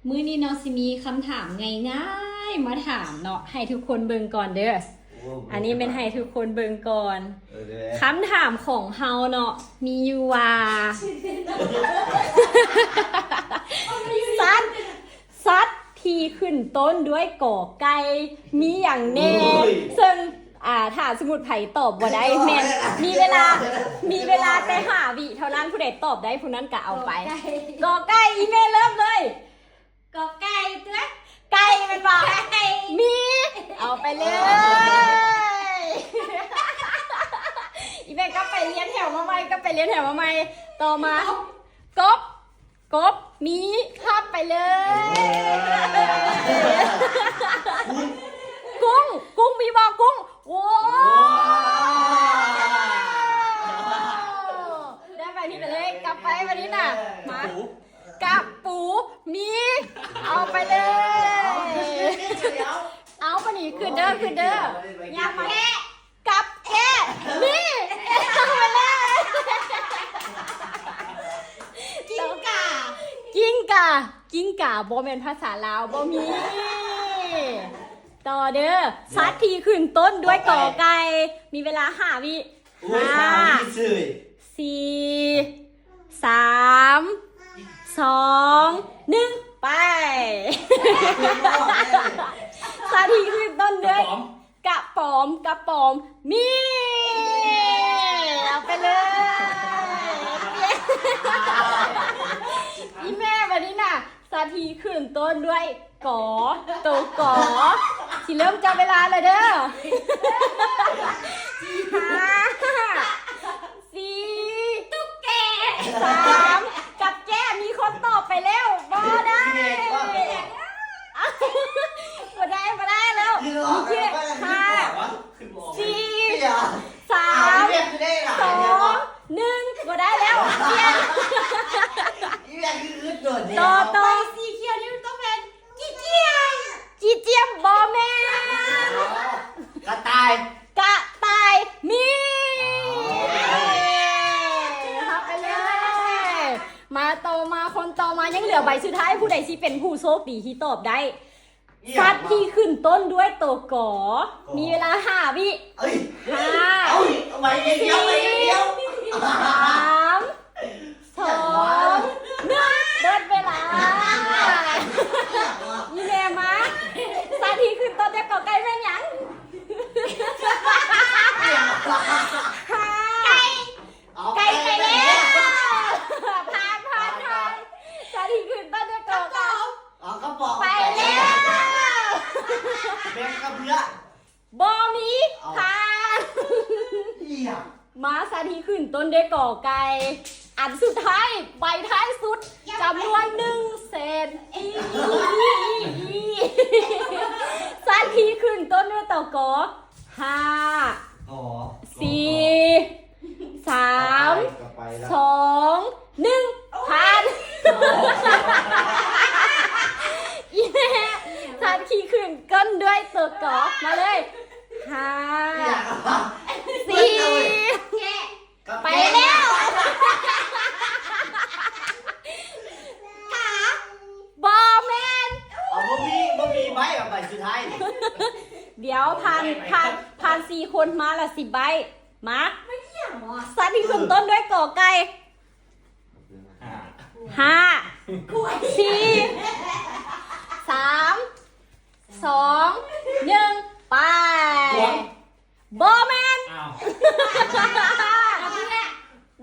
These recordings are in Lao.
ມື້ນີ້ເນາະ ຊິມີຄຳຖາມງ່າຍໆມາຖາມເນາະ ໃຫ້ທຸກຄົນເບິ່ງກ່ອນເດີ. ໂອ້ ອັນນີ້ແມ່ນໃຫ້ທຸກຄົນເບິ່ງກ່ອນ. ເອີ ເດີ ຄຳຖາມຂອງເຮົາເນາະ ມີຢູ່ວ່າ ສັດ ສັດທີ່ຂຶ້ນຕົ້ນດ້ວຍ ກ ໄກ່ ມີຫຍັງແນ່? ໂອ້ຍ ເຊິ່ງ ອ່າ ຖ້າສົມມຸດໃຜຕອບບໍ່ໄດ້ ແມ່ນມີເວລາ ມີເວລາແຕ່ຫ້າວິເທົ່ານັ້ນ ຜູ້ໃດຕອບໄດ້ຜູ້ນັ້ນກະເອົາໄປ. ກ ໄກ່ ກ ໄກ່ ອີ່ແມ່ເລີ່ມເລີຍ. ກ ໄກ່ ຕົວະ ໄກ່ແມ່ນບໍ່? ໄກ່ ມີ ເອົາໄປເລີຍ. ອີ່ແມ່ກັບໄປລຽນແຖວມາໃໝ່ ກັບໄປລຽນແຖວມາໃໝ່. ຕໍ່ມາ ກົບ ກົບ ກົບ ມີ ຮັບໄປເລີຍ. ກຸ້ງ ກຸ້ງ ກຸ້ງ ມີບໍ່ກຸ້ງ? ໂອ້ ໂອ້ ໄດ້ໄປນີ້ໄປເລີຍ ກັບໄປບັດນີ້ນະ. ມາ ກະປູ ມີ ເອົາໄປເລີຍ. ເອົາ ບັດນີ້ຂຶ້ນເດີ ຂຶ້ນເດີ. ຍາກມາ ແກະ ກັບແກ້ ມີ ເອົາໄປເລີຍ. ກິ້ງກ່າ ກິ້ງກ່າ ກິ້ງກ່າບໍ່ແມ່ນພາສາລາວ ບໍ່ມີ. ຕໍ່ເດີ ສັດທີ່ຂຶ້ນຕົ້ນດ້ວຍ ກ ໄກ່ ມີເວລາຫ້າວິ. ໂອ້ຍ ຫ້າ ສາມ ສີ່ ສາມ ສອງ ໜຶ່ງ ໄປ. ສາທີຂຶ້ນຕົ້ນດ້ວຍ ກະປອມ ກະປອມ ກະປອມ ມີ ເອົາໄປເລີຍ. ອີ່ແມ່ ບັດນີ້ນະ ສາທີຂຶ້ນຕົ້ນດ້ວຍ ກ ໂຕ ກ ຊິເລີ່ມຈັບເວລາແລ້ວເດີ. ຫ້າ ສີ່ ຕຸກແກ ສາມ ກັບແກ້ ມີຄົນຕອບໄປແລ້ວ ບໍ່ໄດ້ ບໍ່ໄດ້ ບໍ່ໄດ້ແລ້ວ. ຫ້າ ສີ່ ສາມ ສອງ ໜຶ່ງ ບໍ່ໄດ້ແລ້ວ. ປ່ຽນ ອີແມ່ຄືອຶດໂດດແທ້ ຕໍ່ ຕໍ່ ໄປສີຂຽວນີ້ມັນຕ້ອງແມ່ນ ຈີ່ຈຽມ ຈີ່ຈຽມ ບໍ່ແມ່ນ ອໍ ກະຕ່າຍ ກະຕ່າຍ ມີ ອໍ ຮັບໄປເລີຍ. ມາຕໍ່ມາ ຄົນຕໍ່ມາຍັງເຫຼືອໃບສຸດທ້າຍ ຜູ້ໃດຊິເປັນຜູ້ໂຊກດີທີ່ຕອບໄດ້? ສັດທີ່ຂຶ້ນຕົ້ນດ້ວຍໂຕ ກ ກ ມີເວລາຫ້າວິ. ເອີຍ ຫ້າ ເອົາ ເອົາໄວ້ດຽວ ໄວ້ດຽວ ສາມ ສອງ ໜຶ່ງ ເບິດເວລາ. ອີແມ່ມາ ສັດທີ່ຂຶ້ນຕົ້ນດ້ວຍ ກ ໄກ່ ແມ່ນຫຍັງ? ຫ້າ ໄກ່ ເອົາ ໄກ່ໄປແລ້ວ ໄກ່ໄປແລ້ວ. ຜ່ານ ຜ່ານ ຜ່ານ. ສັດທີ່ຂຶ້ນຕົ້ນດ້ວຍ ກ ໄກ່ ເອົາ ກະປອມ ໄປແລ້ວ ແບກກະເບື້ອງ ບໍ່ມີ ເອົ້າ ຜ່ານ. ອີຫຍັງ? ມາ ສັດທີ່ຂຶ້ນຕົ້ນດ້ວຍ ກ ໄກ່ ອັນສຸດທ້າຍ ໃບທ້າຍສຸດ ຈຳນວນໜຶ່ງແສນກີບ. ສັດທີ່ຂຶ້ນຕົ້ນດ້ວຍ ຕ ກ ຫ້າ ອໍ ສີ່ ສາມ ກະໄປ ກະໄປລະ ສອງ ໜຶ່ງ ຜ່ານ. ອີແມ່ ສັດທີ່ຂຶ້ນຕົ້ນດ້ວຍໂຕ ກ ມາເລີຍ. ຫ້າ ສີ່ ກະໄປແລ້ວ ກາ ບໍ່ແມ່ນ. ເອົາ ບໍ່ມີ ບໍ່ມີໃບ ເອົາໃບສຸດທ້າຍ. ດຽວ ຜ່ານ ຜ່ານ ຜ່ານສີ່ຄົນມາລະສິບໃບ. ມາ ສັດທີ່ຂຶ້ນຕົ້ນດ້ວຍ ກ ໄກ່ ຫ້າ ຫ້າ ສີ່ ສາມ ສອງ ໜຶ່ງ ໄປ. ກວາງ ບໍ່ແມ່ນ. ອ້າວ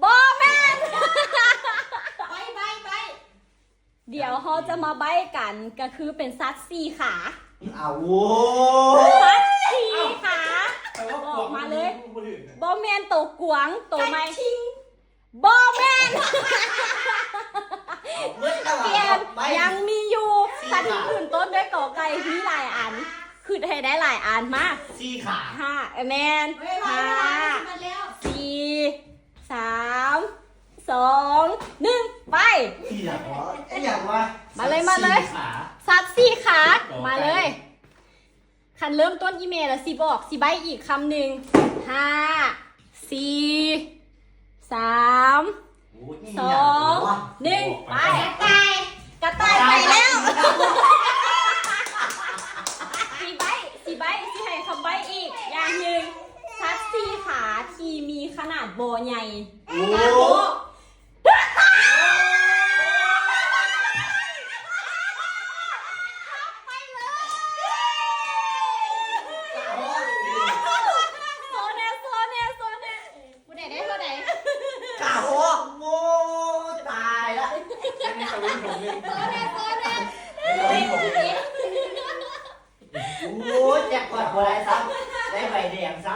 ບໍ່ແມ່ນ. ໃບ້ ໃບ້ ໃບ້. ດຽວເຮົາຈະມາໃບ້ກັນ ກະຄືເປັນສັດສີ່ຂາ. ອ້າວ ໂອ້ ສັດສີ່ຂາ. ອອກມາເລີຍ. ບໍ່ແມ່ນໂຕກວາງ ໂຕໃໝ່. ບໍ່ແມ່ນ. ເອົາ ເບິດແລ້ວຫວາ? ປ່ຽນ ຍັງມີຢູ່. ສັດທີ່ຂຶ້ນຕົ້ນດ້ວຍ ກ ໄກ່ ມີຫຼາຍອັນ ຄຶດໃຫ້ໄດ້ຫຼາຍອັນ. ມາ ສີ່ຂາ. ຫ້າ ເອີ ແມ່ນ. ເວລາ ຫ້າ ເວລາ ສີ່ ສາມ ສອງ ໜຶ່ງ ໄປ. ອີຫຍັງວະ? ອີຫຍັງວະ? ມາເລີຍ ມາເລີຍ. ສັດສີ່ຂາ. ສັດສີ່ຂາ. ມາເລີຍ. ຄັນເລີ່ມຕົ້ນອີແມ່ລະຊິບອກ ຊິໃບ້ອີກຄຳໜຶ່ງ. ຫ້າ ສີ່ ສາມ ໂອ້ຍ ສອງ ອີຫຍັງວະ? ໜຶ່ງ ໄປ. ກະຕ່າຍ ກະຕ່າຍໄປແລ້ວ. ຂະໜາດບໍ່ໃຫຍ່ ໂອ້ ໄປເລີຍ ໂຊແດ່ ໂຊແດ່ ໂຊແດ່ ຜູ້ໃດໄດ້ເທົ່າໃດ? ກະຮອກ ໂອ້ ຕາຍລະ ໂຊແດ່ ໂຊແດ່ ໂອ້ຍ ແຈັກພອດບໍ່ໄດ້ຊ້ຳ ໄດ້ໃບແດງຊ້ຳ.